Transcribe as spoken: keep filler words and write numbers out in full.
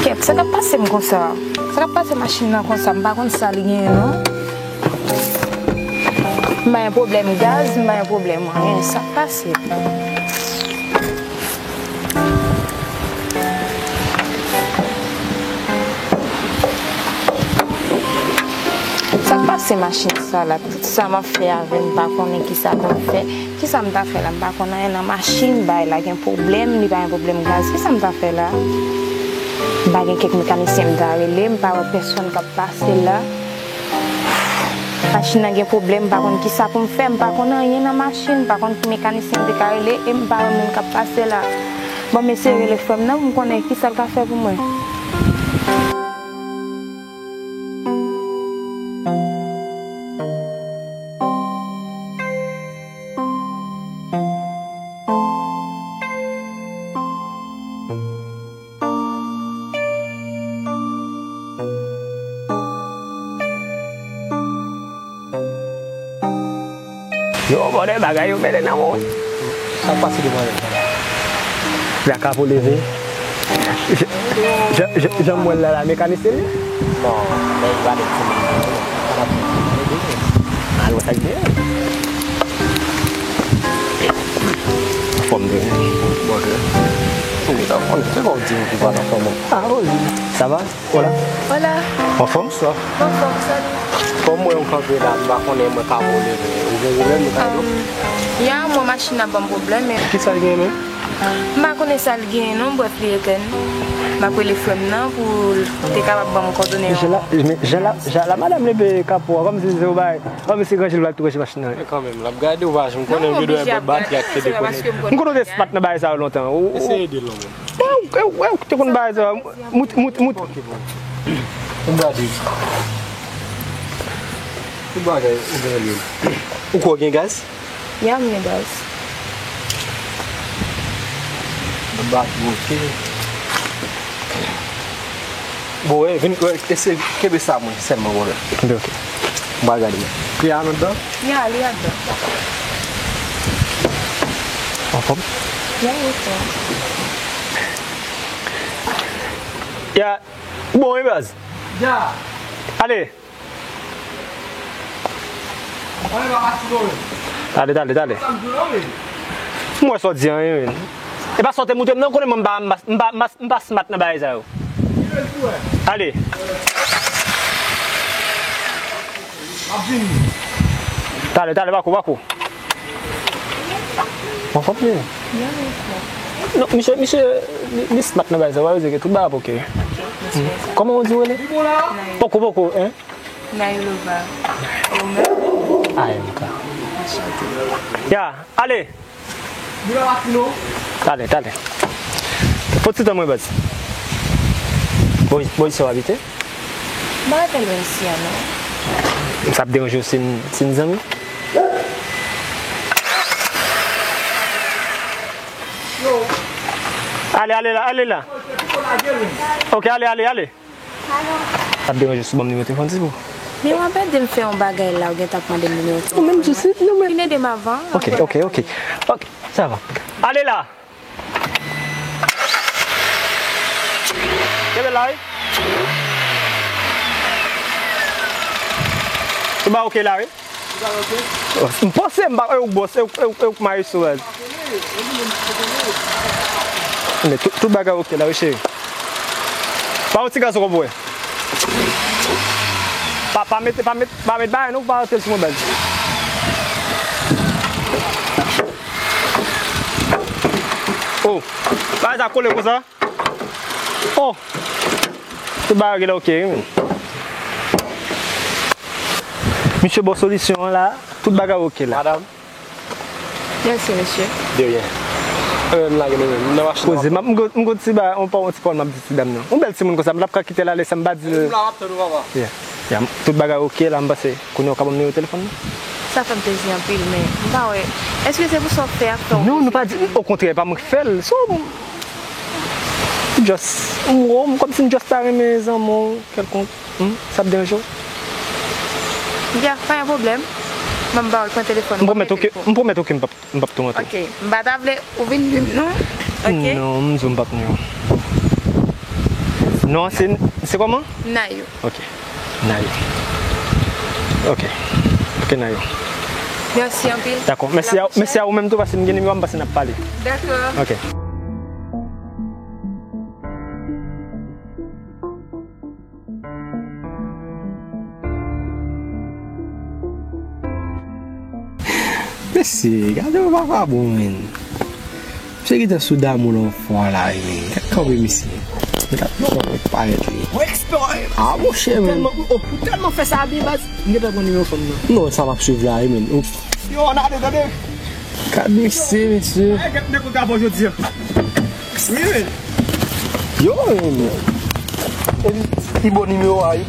Kèt, sa k ap pase m konsa? Sa k ap pase machin nan konsa? M pa konn sa li genyen, non. M pa gen pwoblèm gaz, m pa gen pwoblèm anyen. Sa k pase? Sa k pase machin sa la? Tout sa m ap fè avè l, m pa konnen ki sa pou m fè. Ki sa m ta fè la? M pa konn anyen nan machin, bagay la gen pwoblèm, li pa gen pwoblèm gaz. Ki sa m ta fè la? M pa gen kèk mekanisyen m ta rele, m pa wè pèsonn k ap pase la. Machin nan gen pwoblèm, m pa konn ki sa pou m fè, m pa konn anyen nan machin, m pa konn ki mekanisyen m te ka rele, e m pa wè moun k ap pase la. Bon, m eseye rele frè m nan pou m konnen ki sa l ka fè pou mwen. Yo, bòdè, bagay yo mele nan mwen. Sa pase devan yo. La kapo leve. Jan, jan, jan m wè l la, la mekanisyen li? Non, men li pa de timoun. Al wè sa k gen. Anfòm de. Bòdè. Ou ta fon, se kòm di ou ki pa nan fòm. Ah, oui. Ça va? Hola. Hola. Anfòm? Bonsoir. Anfòm, salut. Kòm mwen yon kanpe la, m pa konnen mwen ka vole, men ou gen pwoblèm, nou ka ede w? Um, ya, mwen machin nan ban m pwoblèm, men ki sa l gen menm? M pa konnen sa l gen non, brèf li etèn. M ap rele frè m nan pou l te kapab ban m kòdone. Jan la, men jan la, jan la madanm leve kapo a, kòmsi se yon bagay, kòmsi ranje l pral tou ranje machin nan. Men kanmenm, l ap gade w pa janm konnen, gen dwa batri ak te dekonnen. M konnen w te spat nan bagay sa yo lontan. Eseye ede l non, men. Wè, w te konn bagay sa yo. Moute, moute, moute. Ok, bon. M gade. Tout bagay ou gen lwil. Ou kwè w gen gaz? Ya, m gen gaz. Batri ok. Bon, wè, vin, wè, eseye kenbe sa mwen sèlman, bon, wè. Kenbe, ok. M pral gade. Kle a anndan? Ya, li anndan. Anfòm? Ya, anfòm. Ya, bon, wi, baz. Ya. Ale. Tale, tale, tale. M wè sa w di anyen, wi. E pa sa w te montre m nan, konnen mwen m pa, m pa, m pa, m pa, m pa smart nan bagay sa yo. Ale. Tale, tale, pako, pako. Anfòm, wi. Non, misye, misye, li, li smart nan bagay sa, w a wè ke tout bagay ap ok. Kòman w di w rele? Poko, poko, hein? Nayolova. Ou menm? A M K. Anchante. Ya, ale! Tale, tale. Fò ti tan mwen, baz. Bò, bò isi w abite? M pa rete lwen isi a, non. Sa ap deranje w si n, si n zanmi? Ale, ale la, ale la. Ok, ale, ale, ale. Alo. Sa ap deranje w si w ban m nimewo telefòn, silvouplè? Men w ap ede m fè yon bagay la, ou gentan ap mande m nimewo telefòn mwen. Ou menm tou, si, non, men. Vin ede m avan. Ok, ok, ok. Ok, sa va. Ale la. Kenbe la, wi. Tout bagay ok la, wi. M panse m pa, e ou k bòs, e ou, e ou, e ou k maestro, baz. Men tout, tout bagay ok la, wi, cheri. Pa yon ti gaz ankò pou wè. Pa, pa mete, pa met, pa met bagay non, pa antre l sou mwen, baz. Oh, bagay sa kole konsa. Oh! Tout bagay la ok, wi, men. Misye ba w solisyon an la, tout bagay ok la. Madanm. Mèsi, mesye. De ryen. Anben, m lage nou menm. M nan machin nan. Poze, m ap, m gon, m gon ti bagay, yon pa, yon ti pawòl m ap di ti dam nan. Yon bèl timoun konsa, m t ap ka kite l ale san m pa di l. M la, m ap tann ou, papa. Yeah. Yeah, tout bagay ok la, m panse. Kounye a w ka ban m nimewo telefòn nan? Sa fè m plezi anpil, men m pa wè. Èske se pou sa w fè a k fè w... Non, nou pa di, okontrè, e pa mwen k fè l. So, m just, m, m, kòmsi m just ta renmen zanmi w kèlkonk. Hmm? Sa ap deranje w? Ya, pa gen pwoblèm. Ban m ba w l, pran telefòn. M pwomèt ou ke, m pwomèt ou ke m p ap M p ap tou antre. Ok, m pa ta vle ou vin nwi m non. Ok? Non, m di w m p ap nwi w. Non, se, se kòman? Nayo. Ok. Nayo. Ok. Ok, Nayo. Mèsi anpil. Dakò. Mèsi a, mèsi a ou menm tou, paske m gen nimewo a, m pase n ap pale. Dakò. Ok. Mesye, gade yon vakabon, men. Misye gentan sou damou lan fwa la, men. Gad kanpe misye. Gad kanpe parèt li. Ou eksplore. Ah, monchè, men. Tèlman, ou, ou tèlman fè sa byen, baz. M gentan pran nimewo fanm nan. Non, sa m ap swiv la, men. Ou Yo, ann ale, tande. Gad misye, mesye. Ay, gad nèg ou t ap jodi a. Wi, men. Yo, men. Epi, pi bon nimewo a, wi.